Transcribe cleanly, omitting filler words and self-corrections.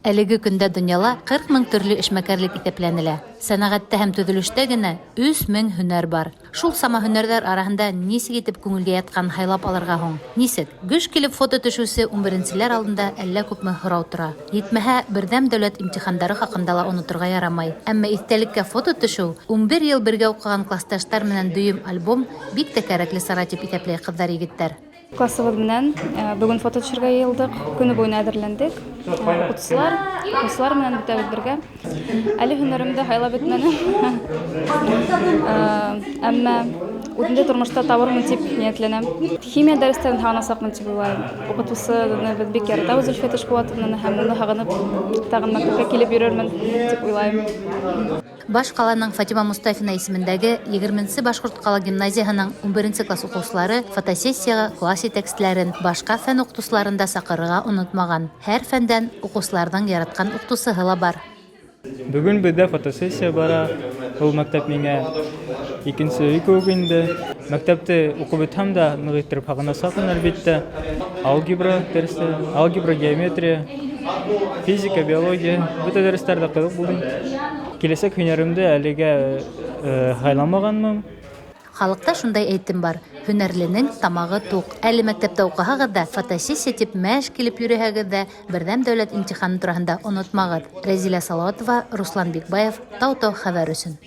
Әлеге көндә донъяла 40 мең төрлө эшмәкәрлек иҫәпләнелә. Сәнәғәттә һәм төҙөлөштә генә 3 мең һөнәр бар. Шул сама һөнәрҙәр араһында нисек итеп күңелгә ятҡанын һайлап алырға һуң? Нисек? Гөж килеп фото төшөүсе унберенселәр алдында әллә күпме һорау тора. Етмәһә, берҙәм дәүләт имтихандары хаҡында ла оноторға ярамай. Әммә иҫтәлеккә фото төшөү, 11 йыл бергә уҡыған класташтар менән дөйөм альбом бик тә кәрәкле сара тип иҫәпләй ҡыҙҙар-егеттәр. Классыбыҙ менән бөгөн фото төшөргә йыйылдыҡ. Көнө буйына әҙерләндек. Уҡытусылар, уҡыусылар менән бөтәбеҙ бергә. Әле һөнәремде һайлап бөтмәнем. Әммә үҙемде тормошта табырмын тип ниәтләнәм. Химия дәрестәрен һағынасаҡмын тип уйлайым. Уҡытыусыны беҙ бик яратабыҙ, Зөлфиә Ташбулатовнаны, һәм уны һағынып тағын мәктәпкә килеп йөрөрмөн тип уйлайым. Баш ҡаланың Фатима Мостафина исемендәге егерменсе башҡорт ҡала гимназияһының унберенсе класс уҡыусылары фотосессияға класс етәкселәрен, башҡа фән уҡытыусыларын да саҡырырға онотмаған. Һәр фәндән уҡыусыларҙың яратҡан уҡытыусыһы ла бар. Бөгөн беҙҙә фотосессия бара. Был мәктәп миңә икенсе өй кеүек инде. Мәктәпте уҡып бөтһәм дә, ныҡ иттереп һағынасаҡмын, әлбиттә. Алгебра дәрестәре, алгебра, геометрия, физика, биология, бөтә дәрестәр дә ҡыҙыҡ булды. Киләсәк һөнәремде әлегә һайламағанмын. Халыҡта шундай әйтем бар, һөнәрленең тамағы туҡ. Әле мәктәптә уҡыһағыҙ ҙа, фотосессия тип мәш килеп йөрөһәгеҙ ҙә, берҙәм дәүләт имтиханы тураһында онотмағыҙ. Рәзилә Салауатова, Руслан Бикбаев, Тау-Тау хәбәр өсөн.